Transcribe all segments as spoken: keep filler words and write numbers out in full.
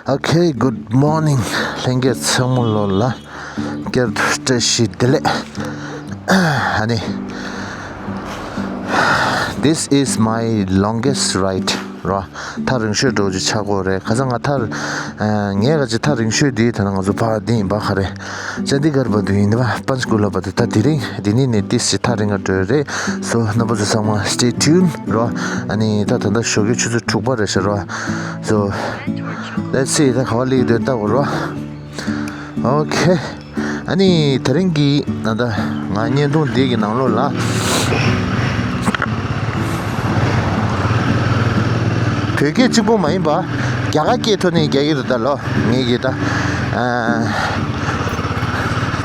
Okay, good morning. ལྷན་རྒྱས་ཚང་མ་ལོ་ལ་བསྐྱར་དུ་བཀྲ་ཤིས་བདེ་ལེགས། ཨ་ནི། This is my longest ride རོ། ཐག་རིང་ཤོས་འགྲོ་རྒྱུ་ཆགས་ཀྱི་ཡོད་རེད། ཁ་སང་ང་ཐག་ཨ། ངའི་ག་ཅི་ཐག་རིང་ཤོས་འདི་ད་ནི་ང་ཚོ་ཕ་འདི་ཡིན་པ། ག་རེ། ཅན་དི་གར་བར་དུ་ཡིན། འདི་བ་པན་ཆ་ཀུ་ལ་བར་དུ། ད་དེ་རིང་འདི་ནས་ནི་ཏིས་ཅི་ཐག་རིང་ག་འགྲོ་ཡི་རེད། So རྣམ་པ་ཚོ་ཚང་མ་stay tuned རོ། ཨ་ནི་ད་ད་ལྟ་ཞོགས་ཀའི་ཆུ་ཚོད་དྲུག་པ་རེད་ཤག་རོ། So let's see ད་ག་པར་སླེབས་ཀྱི་འདུག་ལྟ་དགོས་རོ། Okay. ཨ་ནི་དེ་རིང་གི་ད་ལྟ་ང་བརྙན་ཐུང་འདི་གི་ནང་ལོགས་ལ་བོད་སྐད་གཅིག་པོ་མ་ཡིན་པ་རྒྱ་གར་སྐད་ཐོག་ནས་རྒྱག་གི་རེད། ད་ལོ་ངེད་ཀྱི་ད་ཨ་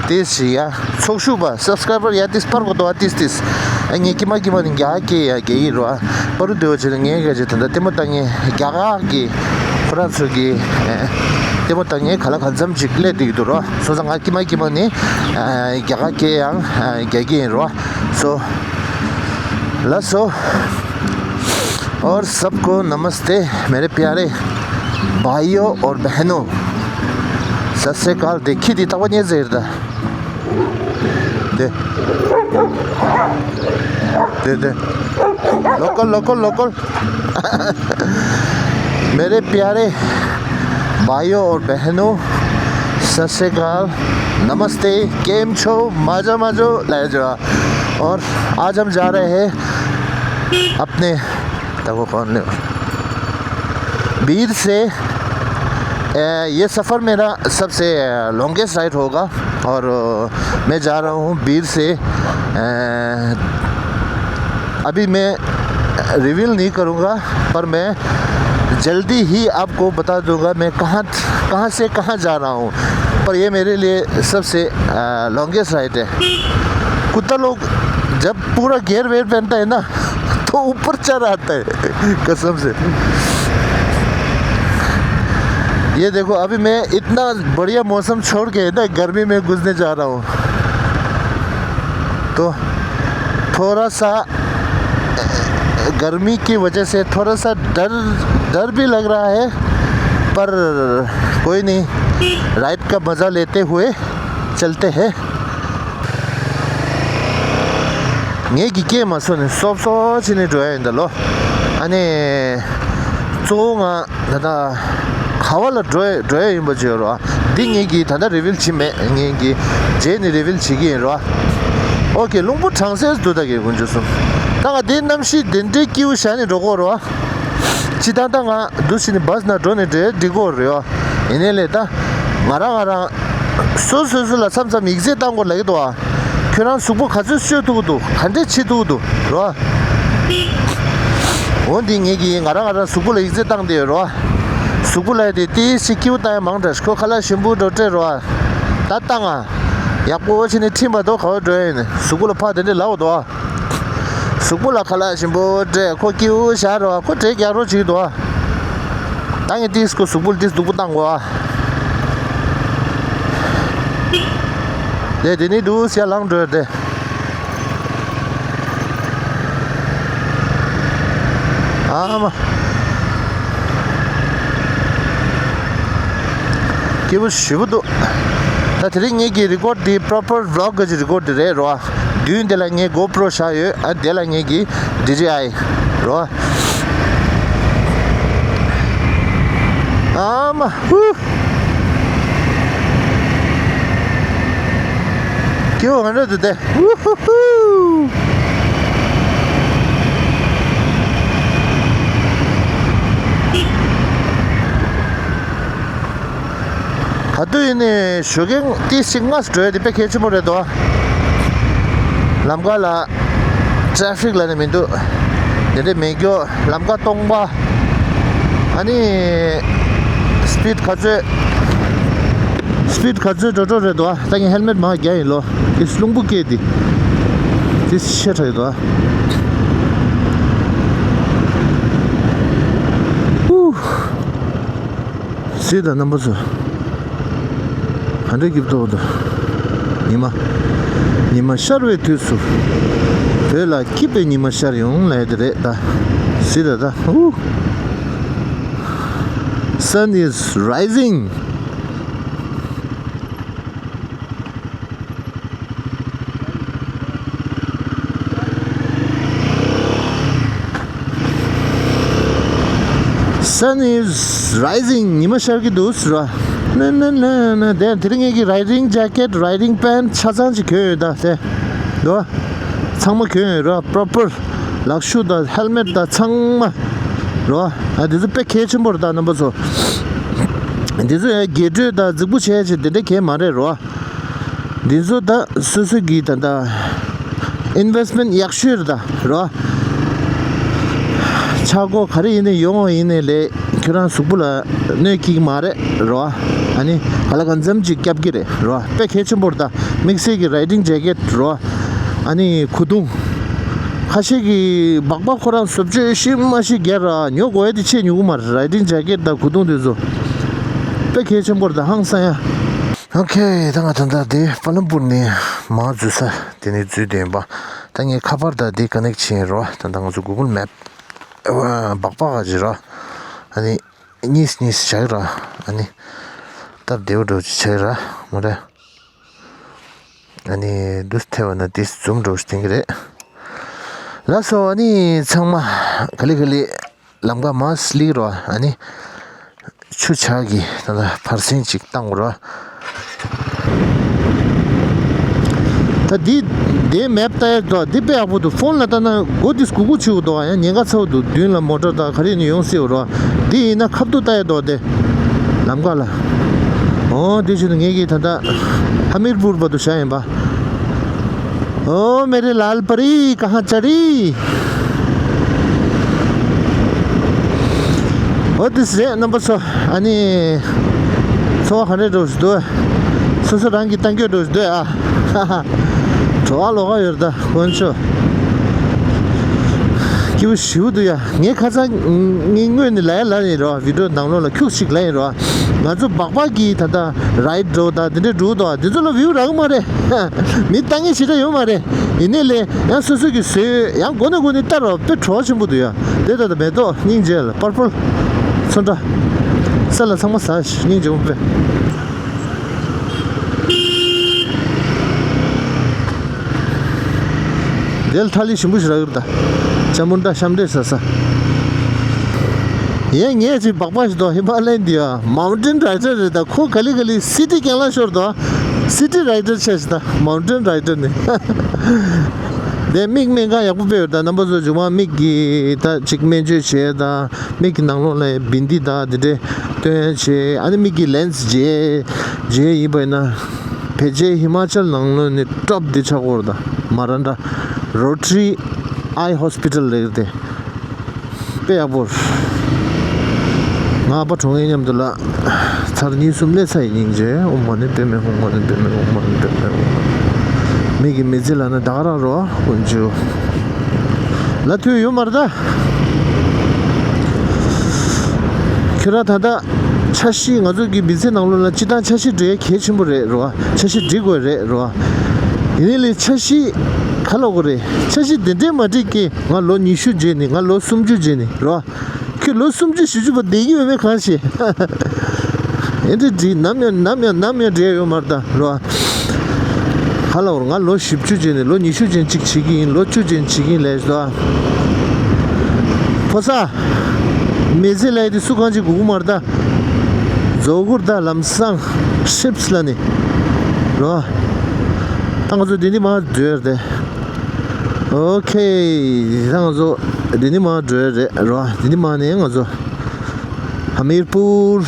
ཏིས་ཅི་ཡ་ཚོགས་ཞུགས་པ་སབ་སི་ཀ་རའི་བར་ཡ་ཏིས་སྤར་གོ་དོ་བ། ཏིས་ཏིས་ཨ་ངས་ཀྱི་མ་ཀྱི་མ་ནི་རྒྱ་གར་སྐད་ཡ་རྒྱག་གི་རོ། ཨ་པ་རུ་དེ་བ་བྱས་ན་ངས་ག་ཅི་ད་ལྟ་ལྟད་མོ་ལྟ་ངས་རྒྱ་གར་གི་ཁོ་རང་ཚོ་གི་ཨ་ལྟད་མོ་ལྟ་ངས་ག་ལ་གང་འཚམ་ཅིག་སླེབས་བསྡད་ཀྱི་འདུག་རོ། སོང་ཙང་ང་ཀྱི་མ་ཀྱི་མ་ནི་ཨ་རྒྱ་གར་སྐད་ཡང་ཨ་རྒྱག་གི་ཡིན་རོ། So ལགས་སོ། और सबको नमस्ते, मेरे प्यारे भाइयों और बहनों। सत श्री अकाल। देखी थी तब नहीं जेर था। दे दे दे। Local local local. मेरे प्यारे भाइयों और बहनों, सत श्री अकाल, नमस्ते, केम छो, माजा माजो, लाया जवा। और आज हम जा रहे हैं अपने, तब वो कौन ले? बीर से, ए, ये सफ़र मेरा सबसे लॉन्गेस्ट राइड होगा। और अ, मैं जा रहा हूँ बीर से। अ, अभी मैं रिवील नहीं करूँगा, पर मैं जल्दी ही आपको बता दूँगा मैं कहाँ, कहाँ से कहाँ जा रहा हूँ। पर ये मेरे लिए सबसे अ, लॉन्गेस्ट राइड है। कुत्ता लोग जब पूरा गियर वेयर पहनता है ना, तो ऊपर चढ़ आता है। कसम से। ये देखो, अभी मैं इतना बढ़िया मौसम छोड़ के ना गर्मी में घुसने जा रहा हूँ, तो थोड़ा सा गर्मी की वजह से थोड़ा सा डर, डर भी लग रहा है, पर कोई नहीं, राइड का मज़ा लेते हुए चलते हैं। ངས་ཀྱི་སྐད་མ་སོ་ནས་སོབ་སོབ་བྱས་ནས་འགྲོ་ཡ་ཡིན་ད་ལོ། ཨ་ནི་གཙོ་བོ་ང་ད་ལྟ་ག་བ་ལ་འགྲོ་ཡ་འགྲོ་ཡ་ཡིན་པ་བརྗོད་རོགས། འདི་ངས་ཀྱི་ད་ལྟ་རི་བིལ་བྱེད་མེད། ངས་ཀྱི་རྗེས་ནས་རི་བིལ་བྱེད་ཀྱི་ཡིན་རོགས། ཨོ་ཀེ། རླུང་བུ་གྲང་སེ་འདུག་ད་གི་དཀོན་མཆོག་གསུམ། ད་ང་འདི་གནམ་གཤིས་འདི་འདྲའི་སྐྱིད་པོ་ཞིག་ནས་འགྲོ་གོ་རོགས། ཅི་ད་ལྟ་ང་འདུག་བྱས་ནས་བཱས་ནང་འགྲོ་ནས་འདྲེ་འགྲིག་གོ་རེད་ཨ། ཡིན་ནའི་ལས་ད་ང་རང་ང་རང་སོ་སོ་སོ་ལ་མཚམས་མཚམས་ཡིག་ཚད་བཏང་དགོས་ལབ་ཀྱི་འདུག་ཨ། ཁྱོད་རང་གཟུགས་པོ་ག་ཚོད་གསོ་ཐུབ་ཀྱི་འདུག་ག་འདྲས་བྱེད་ཐུབ་ཀྱི་འདུག་རོ། འོ་འདི་ངེད་ཀྱིས་ང་རང་ང་རང་གཟུགས་པོ་ལ་ཡིག་ཚད་བཏང་བསྡད་ཡོད་རོ། གཟུགས་པོ་ལ་དེ་ཏི་སི་སྐྱིད་པོ་བཏང་ཡ་མང་དྲགས། ཁོ་ཁ་ལག་ཞིམ་པོ་འགྲོ་སྤྲད་རོ། ད་བཏང་ཨ། ཡག་པོ་བྱས་ནས་ཁྲིམས་པ་དོ་ག་བ་འགྲོ་ཡ་ཡིན། གཟུགས་པོ་ལ་ཕར་དེ་འདྲས་ལབ་འདུག་ཨ། གཟུགས་པོ་ལ་ཁ་ལག་ཞིམ་པོ་སྤྲད། ཁོ་སྐྱིད་པོ་བཞག་རོགས། ཁོ་འདྲེ་རྒྱག་རོགས་བྱེད་ཀྱི་འདུག་ཨ། ད་ངས་ཏིས་ཁོ་གཟུགས་པོ་ལ་ཏིས་སྡུག་པོ་བཏང་དགོས་ཨ། དེ་དེ་ནས་འདུག་སེ་ལངས་འགྲོ་ཡ་དེ། ཨ་མ། སྐྱིད་པོ་ཞེ་པོ་འདུག་ད་དེ་རིང་ངེད་ཀྱི་རི་ཀོཌ་འདི་པྲོ་པར་བི་ལོག་གི་རི་ཀོཌ་འདི་རེད་རོ། མདུན་དེ་ལ་ངས་གོ་པྲོ་བཞག་ཡོད། ཨ་དེ་ལ་ངེད་ཀྱི་ཌི་ཇེ་ཨའི་རོ། ཨ་མ་ཧུ། སྐྱིད་པོ་ག་འདྲ་འདུག་དེ། ཧུ་ཧུ་ཧུ། ག་དུས་ཡིན་ནའི་ཞོགས་ཀས་ཏིས་ཅིག་སྔ་སེ་འགྲོ་ཡ་དེ་དཔེ་གལ་ཆེན་པོ་རེད་དོ། ལམ་ཁ་ལ་ཊེ་ཕིག་ལབ་ནས་མི་འདུག་དེ་འདྲས་མེད་རྒྱུ། ལམ་ཁ་སྟོང་པ། ཨ་ནི་སི་པིཌ་ག་ཚོད། སི་པིཌ་ག་ཚོད་འགྲོ་འགྲོ་རེད་དོ། ད་ངས་ཧེལ་མེཊ་མར་རྒྱག་ཡིན་ལོ། དེ་རླུང་བུ་སྐད་དེ། དེ་ཤེས་ཁྲ་ཡོད་དོ། ཧུ། གཟིགས་དང་རྣམ་པ་ཚོ། ག་འདྲ་སྐྱིད་པོ་འདུག་ཉི་མ། ཉི་མ་ཤར་བའི་དུས་སུ། བོད་ལ་སྐྱིད་པའི་ཉི་མ་ཤར་ཡོང་ལབ་ཡ་དེ་རེད་ད། གཟིགས་དང་ད། ཧུ། Sun is rising. Sun is rising. ཉི་མ་ཤར་གྱི་འདུག་ཟེར་བ། ན་ན་ན་ན། དེ་དེ་རིང་ངེད་ཀྱི་riding jacket, riding pant ཆ་ཚང་ཅིག་གྱོན་ཡོད་ད་དེ། འདུག་ཚང་མ་གྱོན་ཡོད་ར། པོ་རོ་པར་ལག་ཤུབས་དང་ཧེལ་མེཊ་དང་ཚང་མ་ར། ཨ་འདི་ཚོ་དཔེ་གལ་ཆེན་པོ་རེད་ད་རྣམ་པ་ཚོ། འདི་ཚོ་ཡང་རྒྱས་སྤྲོས་དང་རྫིག་པོ་བྱས་བྱས་དེ་འདྲ་གལ་མ་རེད་ར། འདི་ཚོ་ད་སོ་སོ་གི་ད་ད་ཨིན་ཝེ་སི་མེན་ཊི་ཡག་ཤོས་རེད་ད་ར། ཆག་སྒོ་ག་རེ་ཡིན་ནའི་ཡོང་བ་ཡིན་ནའི་ལས། ཁྱོད་རང་གཟུགས་པོ་ལ་གནོད་སྐྱེལ་གྱི་མ་རེད་རོ། ཨ་ནི་ག་ལ་གང་འཚམ་ཅིག་སྐྱབས་ཀྱི་རེད་རོ། དཔེ་གལ་ཆེན་པོ་རེད་ད། དམིགས་བསལ་གྱི་riding jacket རོ། ཨ་ནི་གོས་ཐུང་། ཁ་ཤས་ཀྱིས་སྦག་སྦག་ཁོ་རང་བཟོ་བཅོས་ཤི་མ་ཤི་རྒྱག་ར། ཉོ་དགོས་ཡ་དེ་ཆེས་ཉོ་གི་མ་རེད། riding jacket དང་གོས་ཐུང་དེ་ཚོ་དཔེ་གལ་ཆེན་པོ་རེད་ད། ཧང་སང་ཡ། ཨོ་ཁེ། ད་ང་ད་ལྟ་དེ་པ་ལམ་པུར་ནས་མར་འཛུལ་ས་དེ་ནས་འཛུལ་བསྡད་ཡིན་པ། ད་ངས་ཁ་པར་དང་དེ་ཀ་ནེག་བྱས་ཡིན་རོ། ད་ལྟ་ང་ཚོ་གུ་གལ་མེབ་སྦག་སྦག་ག་ཅིག་ར། ཨ་ནི་གཉིས་གཉིས་བྱས་ར། ཨ་ནི་སྟབས་བདེ་པོ་འདྲ་བོ་ཅིག་བྱས་ར་མ་རེད། ཨ་ནི་འདུག་སེ་ཐལ་བ་ན་དེ་འཛུམ་འདྲ་བོ་ཞིག་བསྟན་གྱི་རེད། ལགས་སོ། ཨ་ནི་ཚང་མ་ག་ལེ་ག་ལེ་ལམ་ཁ་མར་སླེབས་རོ། ཨ་ནི་ཆུ་བྱ་གི་ད་ལྟ་བར་གསེང་ཅིག་བཏང་རོ། ད་འདི་འདིའི་མེབ་ལྟ་ཡ་འདུག་འདི་དཔེ་ཡག་པོ་འདུག་ཕོན་ལ་ལྟ་ན་སྒོ་འདི་སྒུག་སྒུག་བྱེད་དགོས་འདུག་ཡང་ཉེན་ཁ་ཚ་པོ་འདུག་མདུན་ལ་མོ་ཊ་དང་ག་རེ་ནས་ཡོང་སྲིད་པ་རོ། འདི་ཡིན་ན་ཁ་ཐུག་ལྟ་ཡ་འདུག་དེ་ལམ་ཁ་ལ། ཨོ་དེ་བྱས་ན་ངེད་ཀྱིས་ད་ལྟ་ཧ་མིར་པུར་བར་དུ་བཞག་ཡིན་པ། ཨོ་མེ་རེ་ལཱལ་པ་རི་ཀ་ཧ་ཅ་རི། ཨོ་དེ་རེད་རྣམ་པ་ཚོ། ཨ་ནི་ཚོར་བ་ག་འདྲ་འདྲ་བོ་ཞིག་འདུག་སོ་སོ་རང་གི་གཏམ་རྒྱུད་འདྲ་བོ་ཞིག་འདུག་ཨ། བྲོ་བ་ལོག་ག་ཡོད་རེད་ད་དཀོན་མཆོག་སྐྱིད་པོ་ཞེ་པོ་འདུག་ཡ། ངས་ཁ་སང་ངས་སྔོན་ནས་ལབ་ཡ་ལབ་ཡིན་རོ། བི་ཌི་ཡོ་ནང་ལོགས་ལ་ཁྱུག་ཅིག་ལབ་ཡིན་རོ། ང་ཚོ་སྦག་སྦག་གི་ད་ལྟ་རའིཌ་འགྲོ་དང་དེ་འདྲ་འགྲོ་དང་དེ་ཚོ་ལ་བིའུ་རག་གི་མ་རེད། མི་ལྟ་མཁན་ཞེ་དྲག་ཡོད་མ་རེད། ཡིན་ནའི་ལས་ཡང་སོ་སོ་གི་བཟོས་ཡང་སྒོ་ནས་སྒོ་ནས་ལྟ་རོགས་དཔེ་བྲོ་བ་ཆེན་པོ་འདུག་ཡ། དེ་ལྟ་དང་མེ་ཏོག་སྙིང་རྗེ་ལ་པར་པལ་ཚོན་ཁྲ་ས་ལ་ཚང་མ་ཟ་ཞིག་སྙིང་རྗེ་མོ་དཔེ། དེ་ལ་ཐ་ལི་ཞིམ་པོ་ཞིག་རག་གི་རེད་ད། ཅ་མུན་ཏྲ་ཤམ་འདྲེ་ཟ་ས། ཡང་ངས་ཅིག་སྦག་སྦག་ཞིག་འདུག་ཧི་མ་ལ་ཡན་འདི་ཡ་མའུན་ཊེན་རའི་ཌར་རེད་ད། ཁོ་ག་ལེ་ག་ལེ་སི་ཊི་རྐྱང་ལ་ཤོར་འདུག་སི་ཊི་རའི་ཌར་ཆགས་ཤིག་ད་མའུན་ཊེན་རའི་ཌར་ནི། དེ་མིག་སྨན་ཁང་ཡག་པོ་དཔེ་ཡོད་ད། རྣམ་པ་ཚོ་མཇུག་མ་མིག་གི་ད་ཅིག་སྨན་བཅོས་བྱས་ད། མིག་གི་ནང་ལོགས་ལ་བིན་དི་ད་དེ་འདྲས་སྟོན་བྱས། ཨ་ནི་མིག་གི་ལེན་སི་བརྗེ་བརྗེ་ཡིན་པ་ཡིན་ན་ཕལ་ཆེར་ཧི་མ་ཅལ་ནང་ལོགས་ནས་ཊོབ་འདི་ཆགས་ཀྱི་ཡོད་རེད་ད། མ་ར་འདྲ་རོ་ཊ་རི་ཨའི་ཧོ་སི་པི་ཊལ་རེད་དེ། དཔེ་ཡག་པོ་རེད། ང་ཨ་ཕ་གྲོངས་ཡས་མཉམ་དུ་ལ་ཚར་གཉིས་གསུམ་སླེབས་ཚར་ཡིན། སྙིང་རྗེ། ཨོཾ་མ་ཎི་པདྨེ་ཧཱུྃ། མ་ཎི་པདྨེ་ཧཱུྃ། མ་ཎི་པདྨེ་ཧཱུྃ། མིག་གི་མི་ཚེ་ལ་ན་ད་ག་རང་རོ་དཀོན་མཆོག་ལ་ཐུག་ཡོད་མ་རེད་ད། ཁྱོད་རང་ད་ལྟ་འཆར་གཞི་ང་ཚོ་གི་མི་ཚེ་ནང་ལོགས་ལ་སྤྱི་བཏང་འཆར་གཞི་འབྲི་ཡ་གལ་ཆེན་པོ་རེད་རོ། འཆར་གཞི་འབྲི་དགོས་རེད་རོ། ཡིན་ནའི་ལས་འཆར་གཞི་ག་ལ་དགོས་རེད། འཆར་གཞི་འདི་འདྲས་མ་འབྲི་གི་ང་ལོ་ཉི་ཤུ་རྗེས་ནི་ང་ལོ་སུམ་ཅུ་རྗེས་ནི་རོ། ཁྱོད་ལོ་སུམ་ཅུ་བཞི་བཅུ་བ་བསྡད་ཀྱི་ཡོད་མེད་གང་ཤེས། ཨེ་འདྲ་འདྲི་ནམ་ཡང་ནམ་ཡང་ནམ་ཡང་འདྲི་ཡ་ཡོད་མ་རེད་ད་རོ། ཧ་ལ་བོར་ང་ལོ་བཞི་བཅུ་ཅན་ནས་ལོ་ཉི་ཤུ་ཅན་གཅིག་བྱེད་ཀྱི་ཡིན། ལོ་བཅུ་ཅན་བྱེད་ཀྱི་ཡིན་ལས་ཟོ། ཕོ་ས། མི་ཚེ་ལས་དེ་སུ་གང་ཅིག་སྒུག་གི་མ་རེད་ད། རྫོགས་སྐུར་ད་ལམ་སང་ཤིབས་ལ་ནི་རོ། ད་ང་ཚོ་འདི་ནི་མ་འགྲོ་ཡ་རེད་དེ། ཨོ་ཁེ། ད་ང་ཚོ་འདི་ནི་མ་འགྲོ་ཡ་རེད་རོ། འདི་ནི་མ་ནས་ང་ཚོ་ཧ་མིར་པུར།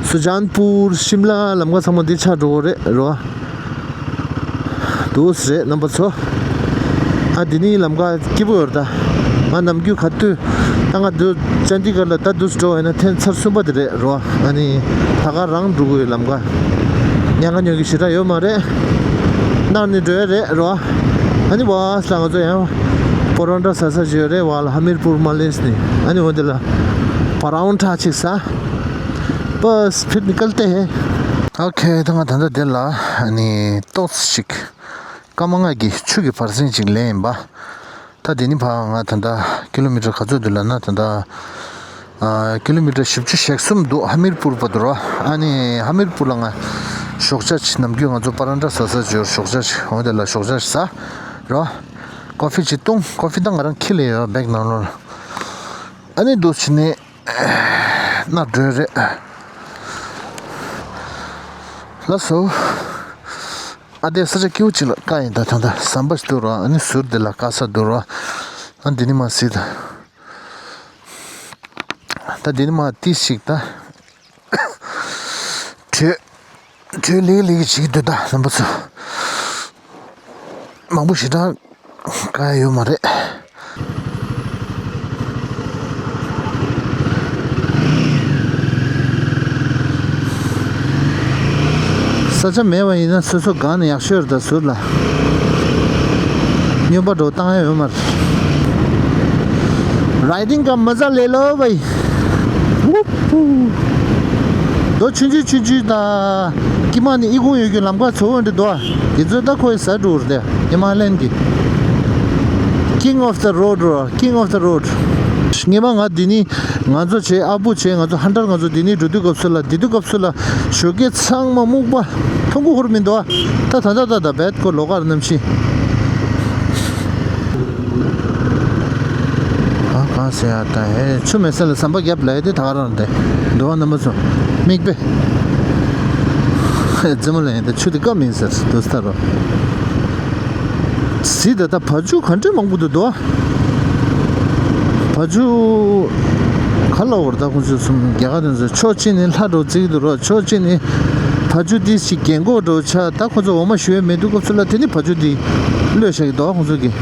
སུ་ཇཱན་པུར། ཤིམ་ལ་ལམ་ཁ་ཚང་མ་འདི་ཆགས་འགྲོ་གི་རེད་རོ། འདུག་སེ་རེད་རྣམ་པ་ཚོ། ཨ་འདི་ནི་ལམ་ཁ་སྐྱིད་པོ་ཡོད་རེད་ད། ང་ནམ་རྒྱུན་ག་དུས་ད་ང་འདུག་ཅན་དི་གར་ལ་ད་འདུག་སེ་འགྲོ་བ་ཡིན་ན་ཐེངས་ཚར་གསུམ་པ་དེ་རེད་རོ། ཨ་ནི་ད་ག་རང་འགྲོ་གི་ཡོད་ལམ་ཁ། ཉག་ག་ཉོག་གི་ཞེ་དྲག་ཡོད་མ་རེད། ནར་ནི་འགྲོ་ཡ་རེད་རོ། ཨ་ནི་བ་ས་ང་ཚོ་ཡང་པོ་རོན་ཊ་ཟ་ས་ཅིག་ཡོད་རེད་བ་ལ་ཧ་མིར་པུར་མ་སླེབས་ནི། ཨ་ནི་འོ་དེ་ལ་པ་རོན་ཊ་ཅིག་ཟ། བ་སི་ཕིར་ནི་ཀལ་ཏེ་ཧེ། ཨོ་ཁེ། ད་ང་ད་ལྟ་དེ་ལ་ཨ་ནི་ཏོག་ཙམ་ཞིག་སྐར་མ་ལྔ་གི་ཆུ་གི་བར་གསེང་ཅིག་ལེན་ཡིན་པ། ད་དེ་ནི་ཕར་ང་ད་ལྟ་ཀི་ལོ་མི་ཊར་ག་ཚོད་འདུག་ལབ་ན་ད་ལྟ་ ཨ། ཀི་ལོ་མི་ཊར་བཞི་བཅུ་ཞེ་གསུམ་འདུག་ཧ་མིར་པུར་བར་དུ་རོ། ཨ་ནི་ཧ་མིར་པུར་ལ་ང་ཞོགས་ཇ་ཅིག་ནམ་རྒྱུན་ང་ཚོ་པ་རན་ཊ་ཟ་ས་ཅིག་ཡོད། ཞོགས་ཇ་ཅིག་འོ་དེ་ལ་ཞོགས་ཇ་ཅིག་ཟ་རོ། ཀོ་ཧྥི་ཅིག་བཏུང་། ཀོ་ཧྥི་ད་ང་རང་འཁྱེར་ལ་ཡོད་བེག་ནང་ལོགས་ལ། ཨ་ནི་འདུག་བྱས་ནས་ནང་འགྲོ་ཡ་རེད། ལགས་སོ། ཨ་དེ་ས་ཆ་སྐྱིད་པོ་ཅིག་ལ་བཀག་ཡིན། ད་ད་ད་ཟམ་པ་ཞིག་འདུག་རོ། ཨ་ནི་ཟུར་དེ་ལ་བཀག་ས་འདུག་རོ། ཨ་འདི་ནི་མ་གཟིགས་ད། ད་འདི་ནི་མ་ཏིས་ཞིག་ད། བྲོས། བྲོས་ལིག་ལིག་བྱེད་ཀྱི་འདུག་ད་རྣམ་པ་ཚོ། མང་པོ་ཞེ་དྲག་དཀའ་ཡོད་མ་རེད། ས་ཆ་མེད་པ་ཡིན་ན་སོ་སོ་སྒང་ནས་ཡག་ཤོས་རེད། ད་ཟུར་ལ་སྨྱོན་པ་འགྲོ་བཏང་ཡ་ཡོད་མ་རེད། राइडिंग का मज़ा ले लो भाई। ཝུ་ཧུ། རྡོ་ཆུང་ཆུང་ཆུང་ཆུང་དང་། ཀྱི་མ་ནི་ཨི་ཁུང་ཡོད་རྒྱུ་ལམ་ཁ་ཚོ་འདི་རྡོ། དེ་ཚོ་ད་ཁོའི་ཟ་འགྲོ་རེད། ཧི་མ་ལ་ཡན་གྱི་King of the road རོ། King of the road། སྔོན་མ་ང་འདི་ནི་ང་ཚོ་བྱས། ཨ་བུ་བྱས། ང་ཚོ་ཧན་ཏར། ང་ཚོ་འདི་ནི་འགྲོ་དུས་སྐབས་སུ་ལ། འདི་དུས་སྐབས་སུ་ལ་ཞོགས་ཀས་ཚང་མ་སྨུག་པ། མཐོང་གི་ཧུར་མི་འདུག་ད་ད་ད་ད་ད་བེད་ཀོ་ལོ་ཀར་གནམ་གཤིས། ཨ་གང་ཟེར་ཡ་ད། ཧེ་ཆུ་མེད་ས་ལ་ཟམ་པ་བརྒྱབ་ལ་ཡ་དེ་ད་ག་རང་རེད། འདུག་བ་རྣམ་པ་ཚོ། མིག་དཔེ། རྫི་མོ་ལ་ཡིན་ད། ཆུ་དེ་བཀབ་མིན་ཟེར་འདུག་སྟ་རོ། གཟིགས་ད། ད་བ་ཕྱུགས་ག་འདྲས་མང་པོ་འདུག་འདུག་བ། བ་ཕྱུགས་ག་ལ་འོར་ད་ཁོང་ཚོས་གསུམ་རྒྱ་གར་དེ་ཚོ་ཕྱོགས་གཅིག་ནས་ལྷ་འགྲོ་བརྩི་གི་འདུག་རོ། ཕྱོགས་གཅིག་ནས་བ་ཕྱུགས་དེ་ཞིག་རྒན་གོག་འགྲོ་ཆ། ད་ཁོང་ཚོ་འོ་མ་ཞུ་ཡས་མེད་དུས་སྐབས་སུ་ལ་དེ་ནི་བ་ཕྱུགས་དེ་གློད་བཞག་གི་འདུག་ཁོང་ཚོ་གིས།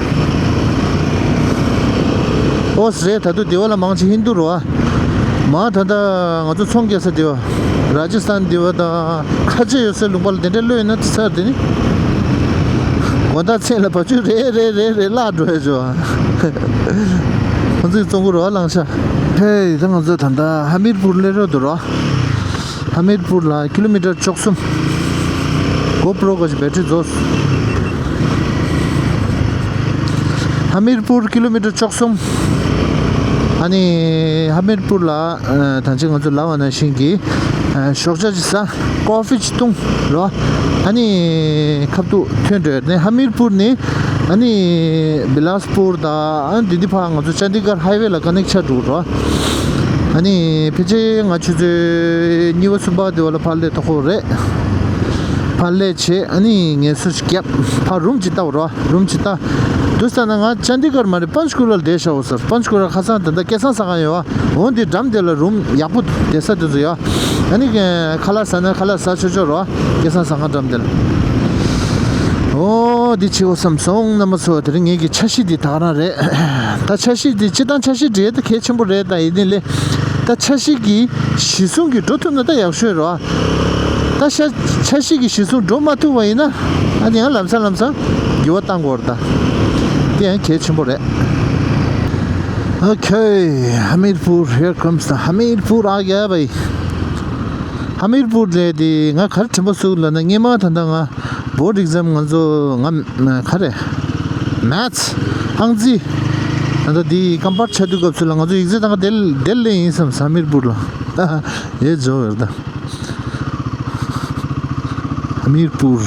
ཨོ་རེད། ད་དུང་དེ་བ་ལ་མང་ཆེ་ཧིན་དུ་རོ། མ་ད་ལྟ་ང་ཚོ་ཚོང་རྒྱག་ས་དེ་བ། ར་ཇི་སི་ཐན་དེ་བ་དང་ཁ་ཆེ་ཡོད་སའི་ལུང་པ་ལ་དེ་འདྲ་གློད་ཡོད་ན་དེ་ཚར་དེ་ནི། དགོང་དག་མཚན་ལ་བ་ཕྱུགས་རེ་རེ་རེ་རེ་བརླག་འགྲོ་ཡ་བྱོས། ཁོང་ཚོས་བཙོང་གི་རོ་བླངས་ཤག་ཧེ་ད་ང་ཚོ་ད་ལྟ་ཧ་མིར་པུར་སླེབས་རོགས་འདུག་རོ། ཧ་མིར་པུར་ལ་ཀི་ལོ་མི་ཊར་བཅུ་གསུམ། གོ་པྲོ་གི་བེ་ཊི་རི་རྫོགས། ཧ་མིར་པུར་ཀི་ལོ་མི་ཊར་བཅུ་གསུམ། ཨ་ནི་ཧ་མིར་པུར་ལ་ཨ་ད་ཅི་ང་ཚོ་ལབ་པ་ནང་བཞིན་གྱི་ཨ་ཞོགས་ཇ་ཅིག་ཟ། ཀོ་ཧྥི་ཅིག་བཏུང་རོ། ཨ་ནི་ཁ་ཐུག་ཐོན་འགྲོ་ནས་ཧ་མིར་པུར་ནས། ཨ་ནི་བི་ལཱས་པུར་དང་ཨ་འདི་འདི་ཕར་ང་ཚོ་ཅན་དི་གར་ཧའི་ཝེ་ལ་ཀ་ནེག་ཆགས་འགྲོ་རོ། ཨ་ནི་ཕལ་ཆེར་ང་ཆུ་ཚོད་གཉིས་པ་གསུམ་པ་དེ་བ་ལ་ཕར་སླེབས་ཐུབ་ཀྱི་རེད། ཕར་སླེབས་བྱས་ཨ་ནི་ངལ་གསོ་ཞིག་བརྒྱབ། ཕར་རུམ་ཅིག་བལྟ་བ་རོ། རུམ་ཅིག་བལྟ། དུས་ཙ་ན་ང་ཅན་དི་གར་མ་རེད། པན་ཆ་ཀུ་ལར་བསྡད་བཞག་འོ་ཟེར། པན་ཆ་ཀུ་ལར་ཁ་སང་ད་ལྟ་སྐལ་བཟང་ཟ་ཁང་ཡོད་བ། འོ་འདི་འགྲམ་དེ་ལ་རུམ་ཡག་པོ་བསྡད་ས་དེ་ཚོ་ཡོད། ཨ་ནི་ཁ་ལག་ཟ་ན་ཁ་ལག་ཟ་ཆོག་ཆོག་རོ། སྐལ་བཟང་ཟ་ཁང་འགྲམ་དེ་ལ། ཨོ་འདི་བྱེད་དགོས་བསམ་སོང་རྣམ་པ་ཚོ། དེ་རིང་ངེད་ཀྱི་འཆར་གཞི་འདི་ད་ག་རང་རེད། ད་འཆར་གཞི་འདི་སྤྱིར་བཏང་འཆར་གཞི་འདི་ད་གལ་ཆེན་པོ་རེད། ད་ཡིན་ནི་ལས་ད་འཆར་གཞི་གི་གཞི་བཟུང་གི་འགྲོ་ཐུབ་ན་ད་ཡག་ཤོས་རོ། ད་ཤ་འཆར་གཞི་གི་གཞི་བཟུང་འགྲོ་མ་ཐུབ་པ་ཡིན་ན་ཨ་ནི་ཡང་ལམ་སང་ལམ་སང་འགྱུར་བ་གཏང་དགོས་རེད། ད་དེ་ཡང་གལ་ཆེན་པོ་རེད། Okay, Hamirpur, here comes the Hamirpur आ गया भाई. ཧ་མིར་པུར་ལས་དེ་ང་ག་རེ་དྲན་པ་སོང་ལབ་ན། སྔོན་མ་ད་ལྟ་ང་བོར་ཌི་ཨེག་ཛམ་ང་ཚོ་ང་ག་རེ་མེཐ་སི་ཨང་རྩིས་ད་ལྟ་དེ་ཀམ་པར་ཆགས་དུས་སྐབས་སུ་ལ་ང་ཚོ་ཡིག་ཚད་བཏང་ག་དེ་དེ་སླེབས་ཡིན་བསམ། ཧ་མིར་པུར་ལ་ཡེ་འཇོག་ཡོད་ད། ཧ་མིར་པུར།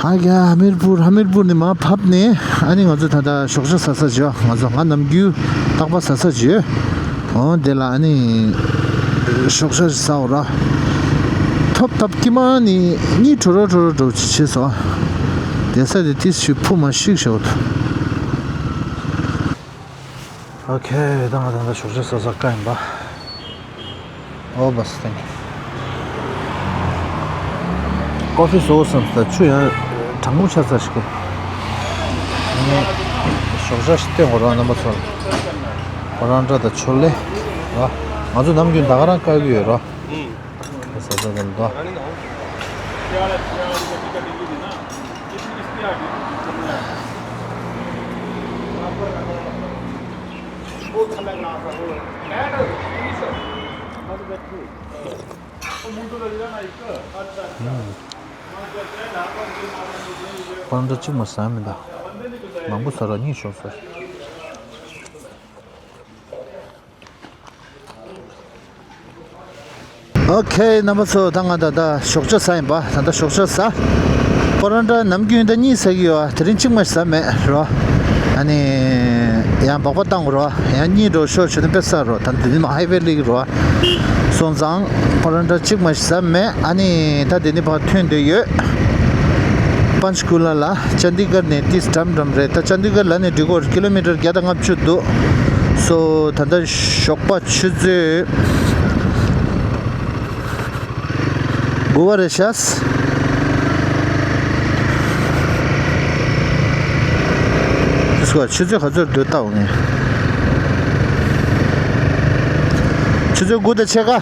ཧ་ག་ཧ་མིར་པུར། ཧ་མིར་པུར་ནས་མར་བབས་ནས་ཨ་ནི་ང་ཚོ་ད་ལྟ་ཞོགས་ཇ་ཟ་ས་བྱོས། ང་ཚོ་ང་ནམ་རྒྱུན་རྟག་པར་ཟ་ས་བྱོས། འོ་དེ་ལ་ཨ་ནི་ཞོགས་ཇ་ཟ་འོ་ར། ཐོབ་ཐབས་ཀྱི་མ་ནི་གཉིད་བྲོ་རོ་བྲོ་རོ་འགྲོ་ཅི་བྱེད་སོ། དེ་ས་དེ་ཏིས་ཞིག་ཕུ་མ་ཤིག་ཤོད། Okay, ད་ང་ད་ལྟ་ཞོགས་ཇ་ཟ་ས་ཀ་ཡིན་པ། Oh, bas, thank you. ཀོ་ཧྥི་བཟོ་བསམ་སྟེ་ཆུ་ཡང་གྲང་མོ་ཆགས་ཚར་ཤག་གི། ངས་ཞོགས་ཇ་ཞིག་སྟོན་དགོས་ར་རྣམ་པ་ཚོ་ལ། ཁོ་རང་འདྲ་དང་ཆོ་ལེ་ར། ང་ཚོ་ནམ་རྒྱུན་ད་ག་རང་བཀག་གི་ཡོད་ར། ཟ་ཟ་དང་དོ། པར་འདྲ་གཅིག་མ་ཟ་མི་འདུག་མང་པོ་ཟ་ར་གཉིད་ཤོར་སོང་། ཨོ་ཁེ། རྣམ་པ་ཚོ། ད་ང་ད་ལྟ་ཞོགས་ཇ་ཟ་ཡིན་པ། ད་ལྟ་ཞོགས་ཇ་ཟ། པ་རོན་ཊ་ནམ་རྒྱུན་ད་གཉིས་ཟ་གི་ཡོད། དེ་རིང་གཅིག་མ་ཟ་མེད་རོ། ཨ་ནི་ཡང་སྦག་པ་བཏང་རོ། ཡང་གཉིད་འགྲོ་ཤོར་ཆུ་ནི་དཔེ་ཟ་རོ། ད་འདི་ནི་ཧའི་ཝེ་སླེབས་རོ། སོང་ཙང་པ་རོན་ཊ་གཅིག་མ་ཟ་མེད། ཨ་ནི་ད་འདི་ནི་ཕར་ཐོན་འདོད་ཡོད། པན་ཆ་ཀུ་ལ་ལ། ཅན་དི་གར་ནས་ཏིས་འགྲམ་འགྲམ་རེད། ད་ཅན་དི་གར་ལ་ནས་འགྲོ་གི་ཡོད། ཀི་ལོ་མི་ཊར་བརྒྱ་དང་ལྔ་བཅུ་འདུག་སོ། ད་ལྟ་ཞོགས་པ་ཆུ་ཚོད་དགུ་པ་རེད་ཤག་དེ་སྐོར་ཆུ་ཚོད་ག་ཚོད་འདུག་ལྟ་འོང་ངས། ཆུ་ཚོད་དགུ་དང་ཕྱེད་ཀ།